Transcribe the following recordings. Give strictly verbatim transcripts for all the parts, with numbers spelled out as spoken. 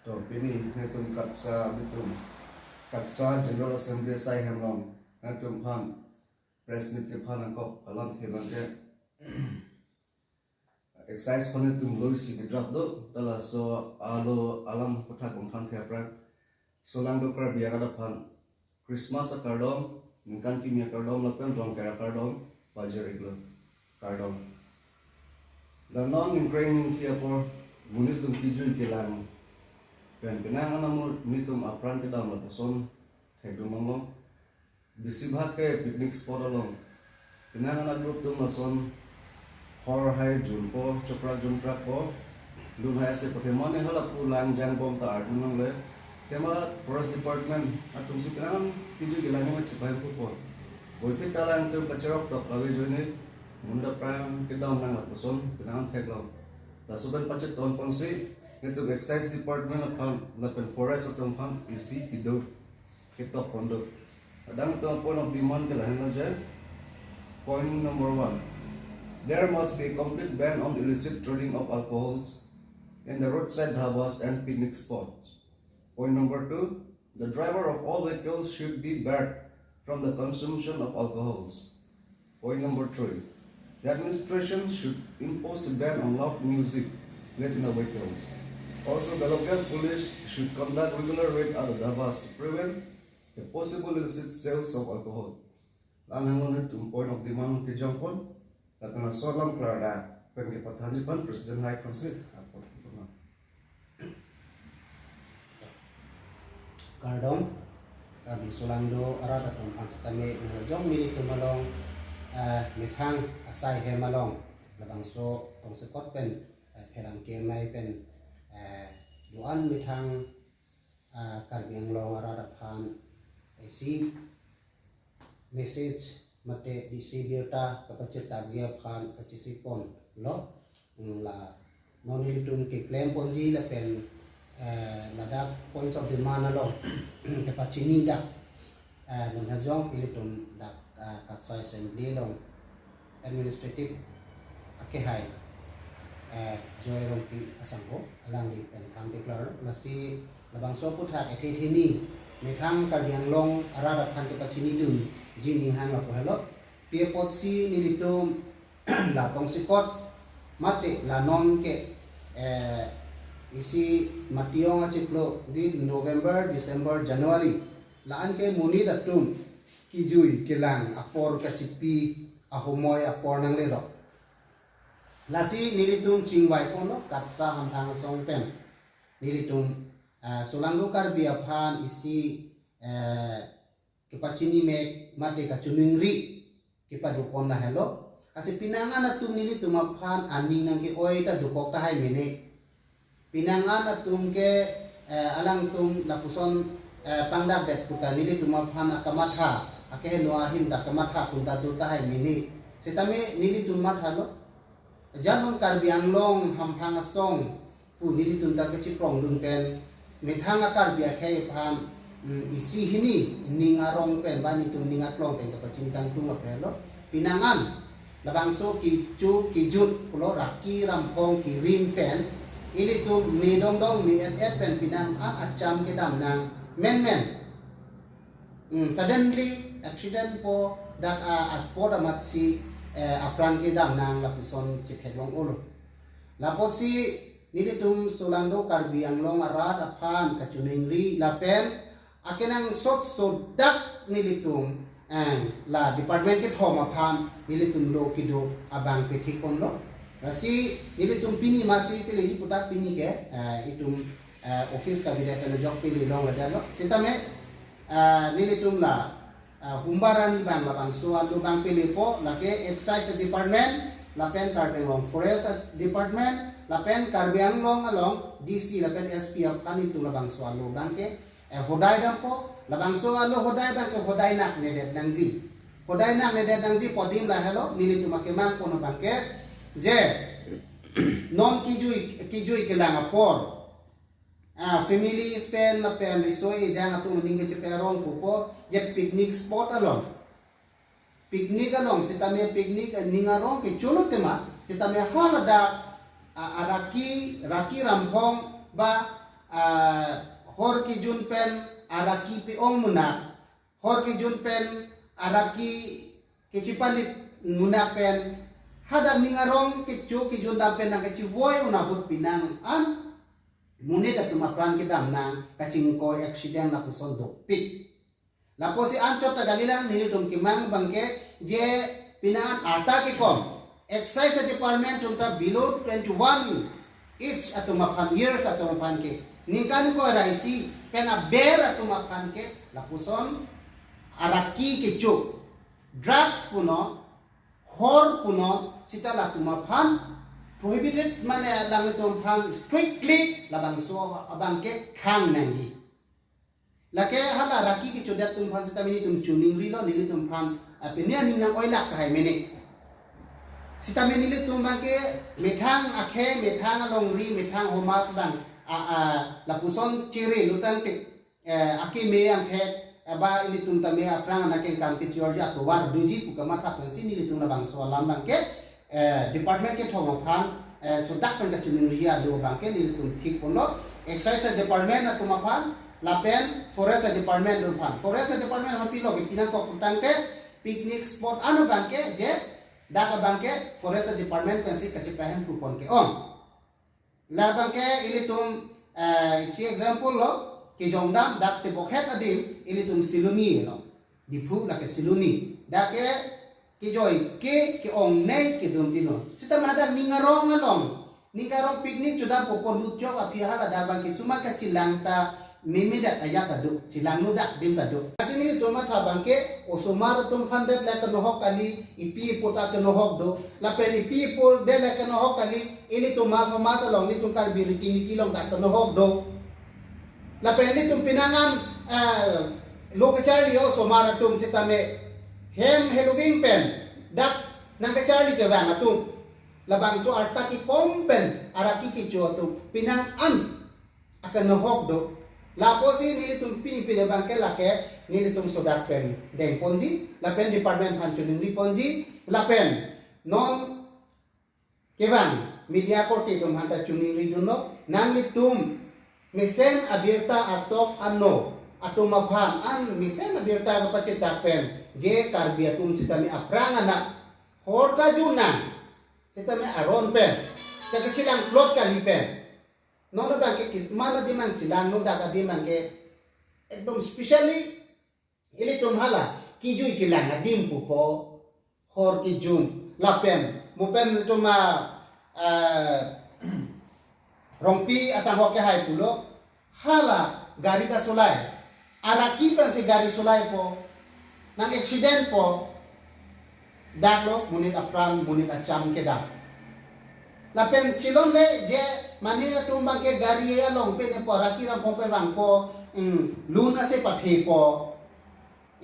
To pini netum KATSSA netum KATSSA General Assembly asai hem along netum aphan press meet kephan angkok alam thema ke excise aphan netum lo isi kedrap do, ta laso alo alam aputhak bangphan the aphrang Solangdo Karbi arat aphan Christmas akardom, ningkan kimi akardom lapen Rongker akardom pajir-iklo. Kardom. La non ningkreng ningki apor monit atum kijui kelang pen penang an amonit atum apran kedam lapuson thekdun longlo. Besibhag ke picnic spot along. Penang an a-group atum lason hor hai junpo, choprak jumprakpo, lun hai ase pu athema ne hala pu lang jangbom ta arjulongle. Athema Forest Department atum si penang an kijui kelang ma chipahemphupo. Boiphit ta alangtum kacherok tok kave ajoine monit apran kedam nang lapuson penang an theklong. Laso pen pachetong ponsi netum Excise Department aphan lapen Forest atum aphan isi kedo ketok pon do. Adang atum a-point of demand ke lahenlo je. Point number one, there must be a complete ban on illicit trading of alcohols in the roadside dhabas and picnic spots. Point number two, the driver of all vehicles should be barred from the consumption of alcohols. Point number three, the administration should impose a ban on loud music played in the vehicles. Also, the local police should conduct regular raid at the dhabas to prevent the possible illicit sales of alcohol. La-an henlo netum point of demand kejong pon, lapen laso alam klardak pen kepathanji aphan President hai aphansi apot. Kardom, Karbi Solangdo arat atum aphan sitame nangkejong nelitum along, eh, methang asai hem along labangso tongsekot pen, eh, pherangke amei pen, eh, do-an methang, ah, Karbi Anglong arat aphan isi message mate isi birta kapachethakji aphan kachisi ponlo. Hmm, la non nelitum keklem ponji lapen, eh, ladak points of demand along kepachini dak, eh, non hajong ilitum dak, eh, KATSSA Assembly along administrative akehai, eh, Joy Rongpi asangho alangli pen than declare lasi labangso aputhak ethe theni methang Karbi Anglong arat aphan kepachinidunji ning hang lapu helo. Pi apotsi nelitum la tongsekot mate la non ke, eh, isi mati ong achiklo di November, December, January la-an ke monit atum kijui kelang apor kachipi ahomoi apor nanglelo. Lasi nelitum chingvai ponlo KATSSA hamphang asong pen. Nelitum, ah, Solangdo Karbi aphan isi, eh, kepachini mek mate kachiningri kepado pon lahelo. Lasi penang an atum nelitum aphan aning nangke-oi ta dokok tahai mene. Penang an atum ke, eh, alangtum lapuson, eh, pangdakdet puta nelitum aphan akamatha, akeheno ahin ta kamatha pon ta do tahai mene. Sitame nelitum mathalo. Jan non Karbi Anglong hamphang asong pu nelitum ta kachiprongdun pen methang a-Karbi akhei aphan, mm, isi hini ning arong pen ba nelitum ning aklong pen kapachini kangtung aphranglo. Penang an labangso kecho kejut pulo raki ramphong kerim pen ilitum me dongdong me-et-et pen penang an acham kedam nang menmen. Hmm, suddenly accident po dak a, a-spot amatsi, eh, apran kedam nang lapuson chetheklong-olo. Lapotsi nelitum Solangdo Karbi Anglong arat aphan kachiningri lapen akenangsot sodak nelitum, eh, la department kethom aphan nelitum lo kedo abang pethik ponlo. Lasi nelitum pini masi peleji puta pini ke, eh, itum, eh, office kabidet pen ajok pele longledetlo. Sitame, eh, nelitum la, eh, humbarani abang labangso alo abang pelepo, lake Excise Department lapen Karbi Anglong Forest Department lapen Karbi Anglong along D C lapen S P aphan nelitum labangso alo abang ke, eh, hodai dampo, labangso alo hodai abang ke hodai naknedet nangji. Hodai naknedet nangji pu adim lahelo, nelitum akemang pon abang ke, je non kijui, kijui kelang apor, ah, family pen lapen riso ejang atum aning kecheparong pupo, je picnic spot along. Picnic along, sitame picnic, eh, ning arong ke cholo tema, sitame haladak, ah, araki, raki ramphong ba Ah, hor kejun pen araki pe-ong munak, hor kejun pen araki kechepalit munak pen hadak ning arong kecho kejun dam pen nangkachevoi un ahut pinang an monit atum apran kedam nang kachingkoi accident lapuson dopik. Lapusi anchot ta kalilang, nelitum kemang abangke je pinang an arta kekom. Excise department atum ta below twenty-one age atum aphan, years atum aphan ke, ningkan ingkoi ra isi pen aber atum aphan ke lapuson araki kecho, drugs punon, hor punon, seta latum aphan prohibited, mane alanglitum aphan strictly labangso abangke khang nangji. Lake hala araki kechodet atum aphan sitame nelitum choningrilo, nelitum aphan, ah, pine aning nang-oilak tahai mene. Sitame nelitum abangke methang akhei, methang alongri, methang homas abang, ah, ah, lapuson chere lutangte, eh, akeme angthet, eh, ba ilitum tame aphrang anak kengkam kechorji atovar doji pu kamatha pensi nelitum labangso alam abangke, eh, department kethom aphan, eh, sodak pen kachiningri alo abangke nelitum thik ponlo. Excise department atum aphan, lapen forest department atum aphan. Forest department aphan pilo ke pinangkok putangte picnic spot ano abangke je dak abangke forest department pensi kachepahem pupon ke-ong. Labangke ilitum, eh, isi example lo, kejongdam dak tebokhet adim ilitum Siloni lo. Diphu lake Siloni. Dak ke kejoi ke ke-ongnei kedun tino. Sitame hadak ning arong along, ning arong picnic chodam popo lutjok aphi hala dak abangke suma kachelang ta meme dak ajat ta do, chelangno dak adim ta do. Lasi nelitum matha abangke osomar atum aphan det le kenohok kali, epi epo ta kenohok do. Lapen epi epo det le kenohok kali, ilitum mas homas along, ilitum Karbi riti niti along dak kenohok do. Lapen ilitum pinang an, eh, lo kacharli osomar atum sitame hem heloving pen dak nangkacharli kevang atum. Labangso arta kekom pen araki kecho atum pinang an akenohok do. Lapusi nelitum pini pini abangke lake nelitum sodak pen dengponji, lapen department aphan choningri ponji, lapen non kevang media korte atum aphanta choningri dunlo, nanglitum mesen abirta atok ano atum aphan an mesen abirta kapachetak pen je Karbi atum sitame aphrang anak hor ta jun nang, sitame aron pen, ta kachelang plot kali pen. Non abangke kisman adim nangchelangno dak adim abangke ekdom specially ilitum hala kejui kelang adim pupo, hor kejun lapen mo pen itum a, ah, Rongpi asanghok kehai pulo, hala gari kasolai, araki pensi gari solaipo, nang accident po, dak lo monit apran, monit acham kedam. Lapen chilonle je mane atum abangke gari along pen po, araki ramphong pen vangpo, hmm, lun ase pathepo.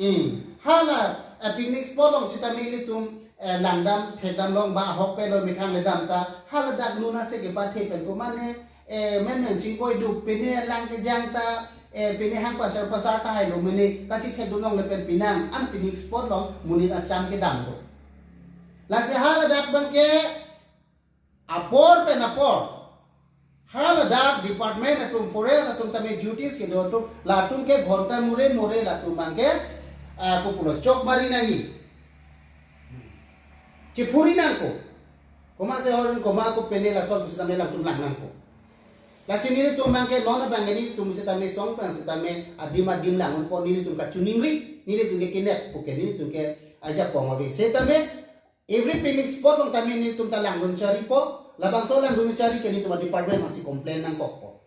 Hmm. Hala, eh, picnic spot along sitame ilitum, eh, langdam thekdam long ba ahok pen lo methang ledam ta, hala dak lun ase kepathe pen ko mane, eh, menmen chingkoi duk, pine lang kejang ta, eh, pine hang pasar pasar tahai lo mene kachethek dun longle pen pinang an picnic spot along monit acham kedam do. Lasi hala dak abangke apor pen apor, hala dak department atum, forest atum tame duties kedo atum, latum ke ghonta more more latum abangke, ah, kopulo chok mari nangji, chephuri nangkok. Komat se hor komat ko pene lason pusitame latum lang nangkok. Lasi nelitum abangke non abangke nelitum sitame song pen sitame adim adim lang unpo, nelitum kachiningri, nelitum ke kinek puke, nelitum ke ajapong ave sitame every picnic spot along tame nelitum ta langdun charipo, labangso langdun chari ke nelitum department aphansi complain nangkokpo.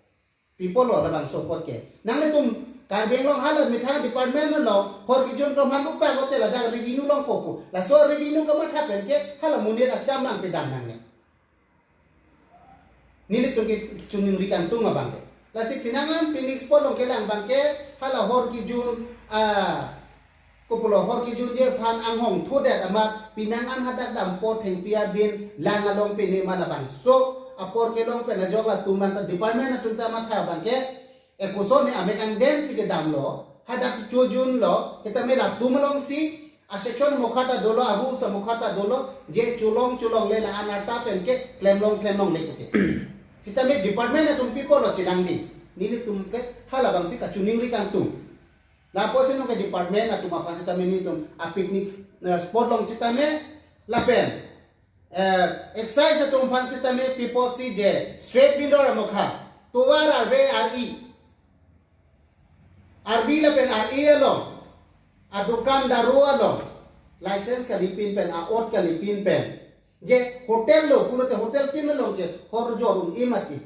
Pi pulo labangso apot ke, nanglitum Karbi Anglong hala methang department along hor kejun atum aphan upa hotel ada revenue longpo pu. Laso revenue kamatha pen ke hala monit acham nangpedam nangne. Nelitum ke chuningri kangtung abangke. Lasi pinang an picnic spot along kelang abangke hala hor kejun, ah, kopulo hor kejun je aphan anghong thodet amat pinang an hadak dampo thengpi abin lang along pine ma labangso apor kelong pen ajok latum an department atum ta matha abangke, e koson ne amek angden si kedamlo, hadak si chojunlo, sitame latum alongsi a section mokha ta dolo, a rules mokha ta dolo, je cholong cholongle la-an arta pen ke klemlong klemlongle puke. Sitame department atum pi pulo chelangji. Nelitum ke halabangsi kachiningri kangtung. Lapuson ke department atum aphan sitame nelitum a picnic, eh, spot along sitame lapen, eh, excise atum aphan sitame pi apotsi je street vendor amokha, tovar arve, ar-i, arve lapen ar-e along, adukan daru along, license kalipin pen, a-ot kalipin pen, je hotel lo pulote hotel tin along ke hor jor un-e mati.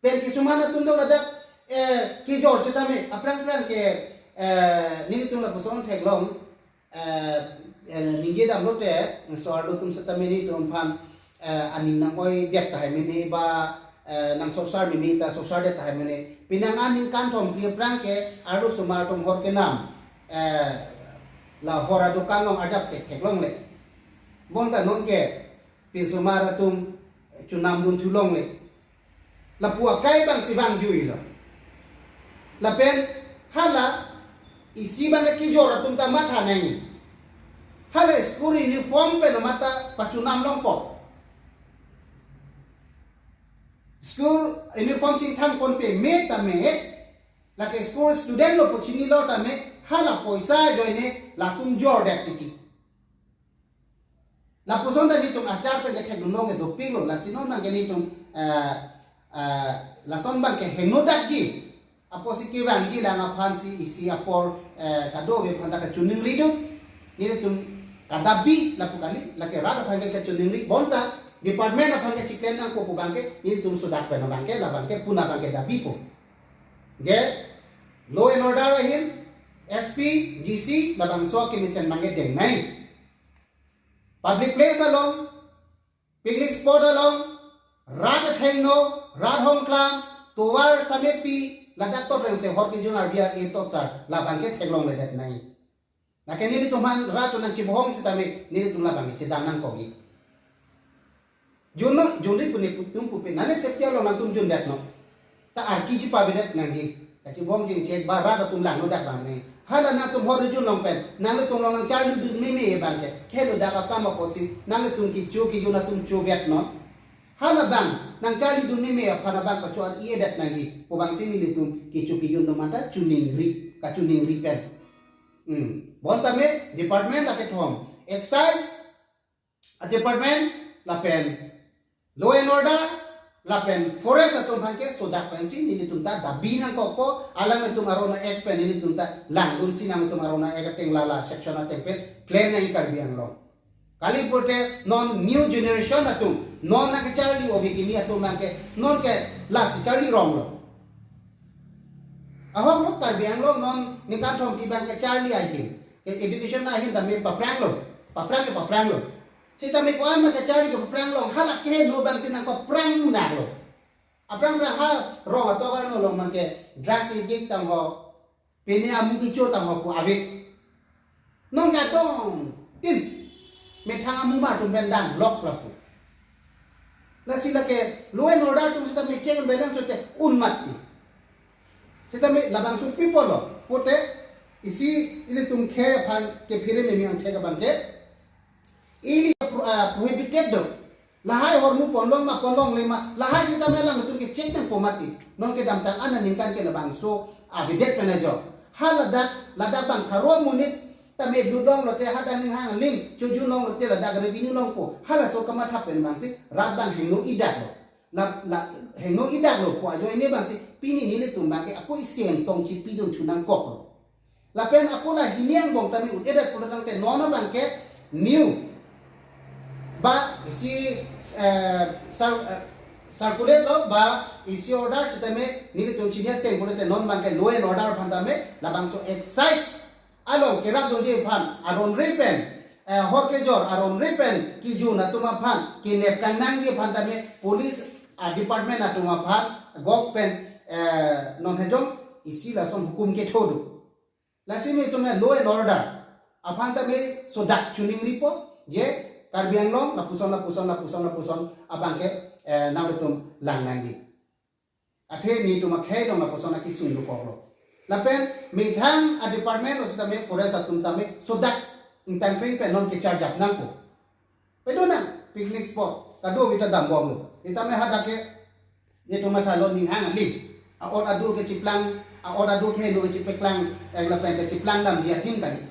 Pen kisuman atum do ladak, eh, kejor sitame aphrang phrang ke, eh, nelitum lapuson theklong, eh, eh, ningje damlote, so arlo atum sitame nelitum aphan, eh, aning nang-oidet tahai mene ba, eh, nang sorsar meme ta sorsardet tahai mene. Penang aningkan thom phli aphrang ke arlosomar atum hor kenam, eh, la hor adukan along arjap sek theklongle. Bonta non ke pinsomar atum chonamdun thu longle. Lapu akai abangsi vangjuilo. Lapen hala isi abang kejor atum ta matha nangji. Hala school uniform pen mata pachonam longpo. School uniform chingthang ponpe me tame, lake school student lo pu chinilo tame, hala poisa ajoine latum jordet titi. Lapuson ta nelitum achar pen ke thekdun longle dopiklo, lasi non abang ke nelitum, eh, eh, lason abang ke hingno dakji. Apotsi kevangji lang aphansi isi apor, eh, kadokave aphan ta kachiningri do. Nelitum kadabi lapu kali, lake rat aphan ke kachiningri, bonta department aphan ke chiklem nangpo pu abang ke nelitum sodak pen abang ke, labang ke puna abang ke dabipo. Je law and order ahin, S P, D C, labangso kemesen abang ke deng nai. Public place along, picnic spot along, rat athengno, rat hongklang, tovar samepi, ladak tot rengse hor kejun arve, ar-e totsar, labang ke theklongledet nai. Lake nelitum aphan rat atum nangchibohong sitame, nelitum labang ke chedam nangkokji. Junno, junri pune pu-, tum pupe, nane safety along nangtum jundetnon. Ta arki chipavedet nangji. Kachibong jingchek ba rat atum langno dak bang ne. Hala nangtum hor jun long pen, nanglitum along nangcharlidun meme abang ke, khelo dak akam apotsi nanglitum kecho kejun atum chovetnon. Halabang nangcharlidun meme aphan abang kacho-ar-edet nangji pu abangsi nelitum kecho kejun atum anta chiningri, kachiningri pen. Hmm. Bonta me department lake thom, excise a department lapen law and order lapen forest atum aphan ke sodak pensi nelitum ta dabi nangkokpo, alanglitum arona ek pen nelitum ta langdunsi nangtum arona ek ateng lala section ateng pen klem nangji Karbi Anglong. Kali pulote non new generation atum, non nangkecharli ove kimi atum abang ke, non ke lasi charli ronglo. Ahok ahok Karbi Anglong non ningkan thom phli abang kecharli ahin, ke education ahin tame papranglo, paprang ke papranglo. Sitame ko-an ma kacharli ke paprang long, hala kehingno abangsi nangpaprang munak lo. Aphrang aphrang ha rong atovar no long abang ke drugs addict tang ho, pine amu kecho tang ho pu ave. Non kadokave tin methang amu ma atum pen dam lok lapu. Lasi lake law and order atum sitame check and balance hote un mati. Sitame labangso pi apotlo pulote isi ilitum khei aphan kephere meme angthek abang ke ili pro-, ah, prohibited do. Lahai ahormu ponlong ma ponlongle ma, lahai sitame alangtum ke check nangpo mati. Non kedamtang an aningkan ke labangso avedet pen ajok. Ha ladak, ladak bang pharo monit tame dudong lote, hadak ning hang ling chojun long lote ladak revenue longpo. Halaso kamatha pen abangsi rat abang hingno idak lo. La, la, hingno idak lo pu ajoine abangsi pini nelitum abang ke ako isi ingtong chipidun thu nangkoklo. Lapen ako la hini angbong tame un-edet pulo tangte non abang ke new ba isi, eh, sar-, eh, circulate lo ba isi order sitame nelitum chini ateng pulote non abang ke law and order aphan tame labangso excise along kerapdunji aphan aron re pen, eh, hor kejor aron re pen kejun atum aphan kenep kangnangji aphan tame police, ah, department atum aphan, govt pen, eh, non hejong isi lason hukum ketho do. Lasi nelitum law and order aphan tame sodak chiningripo je Karbi Anglong lapuson lapuson lapuson lapuson abang ke, eh, nanglitum lang nangji. Athe nelitum akhei along lapuson akesung dokoklo. Lapen methang a department lo sitame forest atum tame sodak ingtangkring pen non kecharjap nangpo. Pado nang picnic spot kadokave ta dambomlo. Sitame hadak ke Netum matha lo ning hang ali. A-ot adur kechiplang, a-ot adur keheno kechipeklang, eh, lapen kechiplang damji adim kali.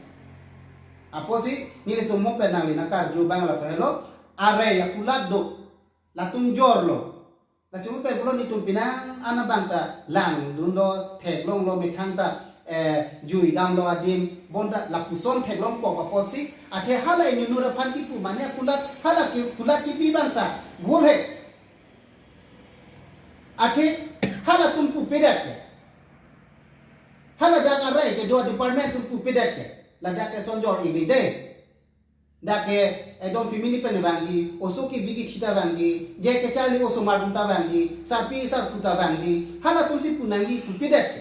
Apotsi nelitum mo pen nangli nangkarju abang lapu helo, arai akulat do, latum jor lo. Lasi mo pen pulo netum penang an abang ta langdunlo, theklonglo, methang ta, eh, jui damlo adim, bonta lapuson theklongpo apotsi, athe hala inut aphan kipu mane akulat, hala ki, kulat kipi abang ta gul he. Athe halatum pupedet ke. Hala dak arai kedo department atum pupedet ke. Ladak ke sonjor imi de. Dak ke ekdom family pen vangji, oso kebi kethita vangji, je kecharli osomar atum ta vangji, sarpi sarpo ta vangji. Halatumsi pu nangji pupedet ke.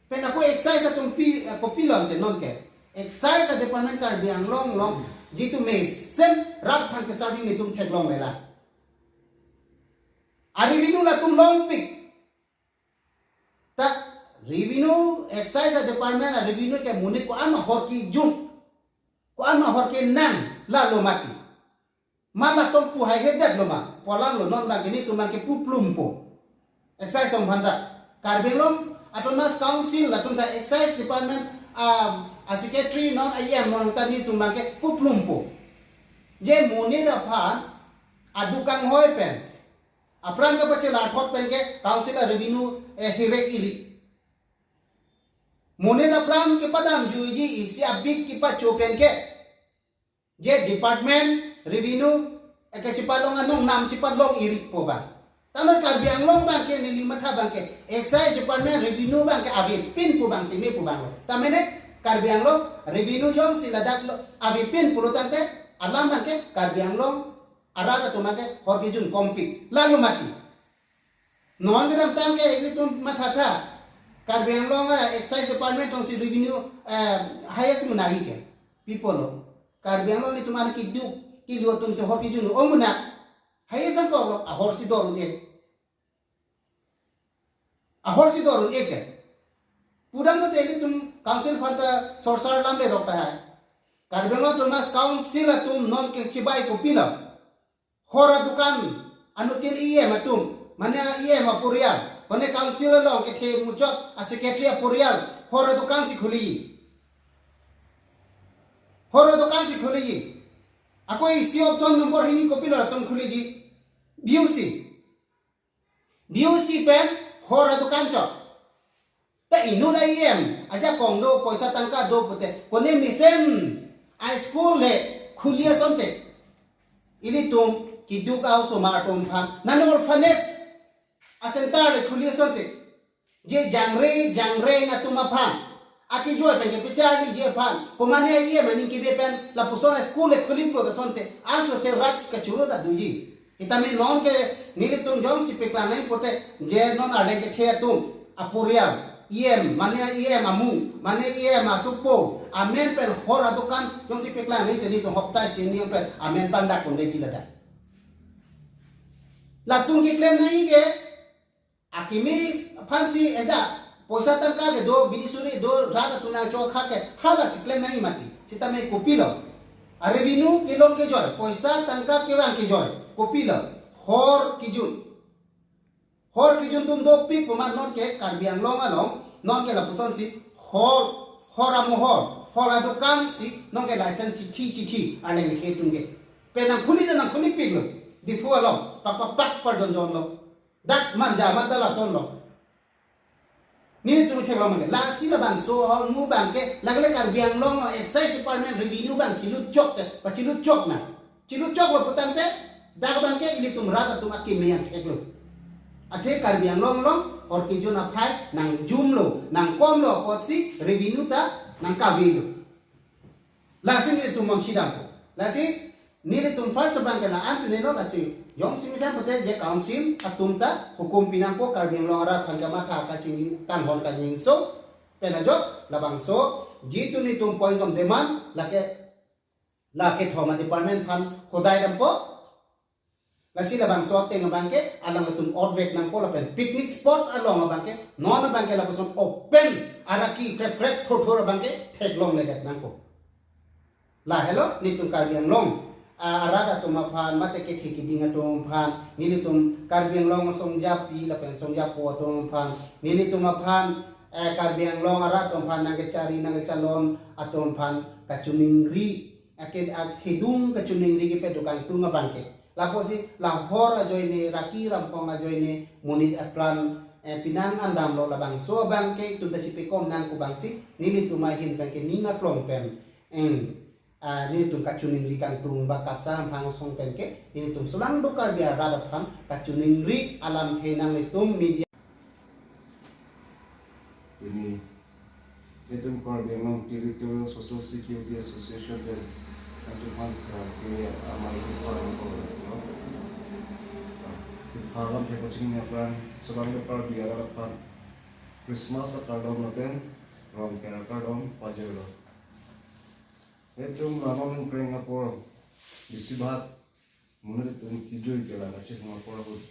Pen ako excise atum pi, eh, kopilo ante non ke. Excise a department Karbi Anglong along jitu mesen rat aphan kesarvi netum theklonglelang. A revenue latum longpik. Ta revenue, excise a department a revenue ke monit ko-an ma hor kejun, ko-an ma hor kenang, lalo mati. Ma latum pu haihedet lo ma, pu alam lo, non abang ke netum abang ke puplumpo. Excise atum aphan ta. Karbi Anglong Autonomous Council latum ta excise department, um, a secretary non a E M non ta netum abang ke puplumpo. Je monit aphan adukan hoi pen apran kapachelarthot pen ke council a revenue, eh, hirek iri. Monit apran kepadamjuiji, isi abik kepacho pen ke je department revenue, eh, kachepalong anong nam chepalong iripo abang. Tangte Karbi Anglong abang ke neli matha abang ke excise department revenue abang ke avepinpo abang, seme pu abang lo. Tame ne Karbi Anglong revenue jongsi ladak lo avepin pulo tangte alam abang ke Karbi Anglong arat atum abang ke hor kejun kompik, lalo mati. Non kedamtang ke ilitum mathatha, Karbi Anglong, eh, excise department alongsi revenue, eh, highest menagi ke. Pi pulo? Karbi Anglong ilitum an keduk kelu atumsi hor kejun o mena. Highest angkok lo, ahorsi do un-e. Ahorsi do un-e ke. Pudam pute ilitum council aphan ta sorsar lamle rok tahai. Karbi Anglong Autonomous Council atum non kechibai kopilo? Hor adukan anuttin E M atum, mane E M aporial, mane council along kethe muchot a secretary aporial, hor adukansi khuli. Hor adukansi khuli. Ako isi option nombor hini kopilo atum khuliji? B O C. B O C pen hor adukan chot. Ta inut a E M ajakong do, poisa tangka do pute, kone mesen a school le khuli asonte, ilitum keduk a-osomar atum aphan, mane orphanage a center le khuli asonte, je jangre jangre atum aphan akejoi pen kepacharliji aphan, komane a E M aning kebe pen lapuson a school le khuli plot asonte, ansose rat kachuru ta doji. Sitame non ke nelitum jongsi peklang nangji pute, je non arleng kethe atum aporial, E M, mane E M amung, mane E M asopo, amen pen hor adukan jongsi peklang nangji te nelitum hopta isi arni pen amen bang dak konde ji ladak. Latum keklem nangji ke, akimi aphansi eja, poisa tangka kedo, bidi suri do, rat atum nangchokha ke, halasi klem nangji mati. Sitame kopilo? A revenue kelong kejoi, poisa tangka kevang kejoi, kopilo? Hor kejun. Hor kejun atum dopik pu ma, non ke Karbi Anglong along, non ke lapusonsi hor, hor amohor, hor adukansi non ke license chithi chithi arleng kethe atum ke. Pen nangkhuli ta nangkhulipiklo, Diphu along pak pak pak parjonjon lo. Dak Manja mata lason lo. Netum theklong mane, lasi labangso ahormu abang ke, lake le Karbi Anglong excise department revenue abang chilutchok te, pachilutchok na. Chilutchok lo pu tangte, dak abang ke ilitum rat atum akimi an theklo. Athe Karbi Anglong along hor kejun aphai nangjumlo, nangkomlo apotsi revenue ta nangkavelo. Lasi nelitum mon sidam. Lasi nelitum first abang ke la-an pinelo, lasi jongsi mesen pute je council atum ta hukum pinangpo, Karbi Anglong arat aphan kamatha kachingki kanghon kangjinso pen ajok, labangso jitu netum poison demand lake, lake thoma department aphan hodai dampo. Lasi labangso ateng abang ke alangtum otvek nangpo lapen picnic spot along abang ke, non abang ke lapuson open, araki krep krep thurthur abang ke theklongledet nangpo. Lahelo netum Karbi Anglong ah, arat atum aphan, mate kethe kiding atum aphan, nelitum Karbi Anglong asongjapi lapen asongjapo atum aphan, nelitum aphan, eh, Karbi Anglong arat atum aphan nangkechari nangkechalon atum aphan kachiningri, ake, akhedung kachiningri kepadokangtung abangke. Lapusi lahor ajoine, raki ramkong ajoine, monit apran, eh, pinang andamlo, labangso abangke itum ta chipekom nang pu abangsi, nelitum ahin pen ke ning aklong pen, em, ah, nelitum kachiningri kangtung ba KATSSA amphang asong pen ke, nelitum solangdo Karbi arat aphan kachiningri alamthe nanglitum media. Pini itum Karbi Anglong Territorial Social Security Association pen itum aphan ke amei kepar ko, no? Kepar alamthe kachiningri apran solangdo Karbi arat aphan Christmas akardom lapen Rongker akardom pajirlo. Itum la non ningkreng apor besibhag monit atum kejui kelang kachihong apor ahut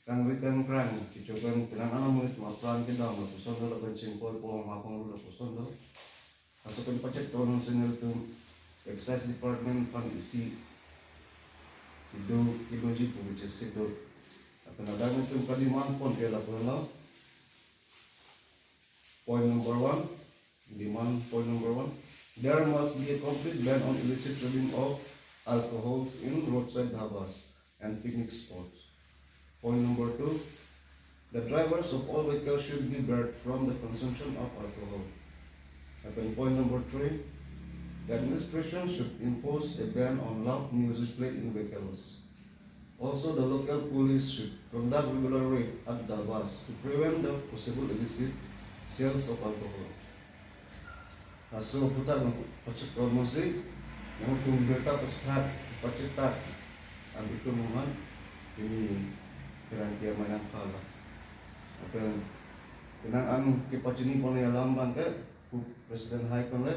kangri kangkrang kecho pen penang an amonit atum apran kedam lapuson do lapen chingkoi pong hapong ru lapuson do. Laso pen pachethon nangsi nelitum Excise Department aphan isi kedo kedoji pu kechesik do. Lapen ladak nelitum kademand pon ke lapulo. Point number one, demand point number one, there must be a complete ban on illicit trading of alcohols in roadside dhabas and picnic spots. Point number two, the drivers of all vehicles should be barred from the consumption of alcohol. And point number three, the administration should impose a ban on loud music play in vehicles. Also, the local police should conduct regular raid at dhabas to prevent the possible illicit sales of alcohol. Laso aphuthak nangpachethon nangsi, nangtum birta pachethak, pachethak abitum aphan pini kerang kiam mainang phala. Lapen penang an kepachini pon alam abangke pu President hai pen le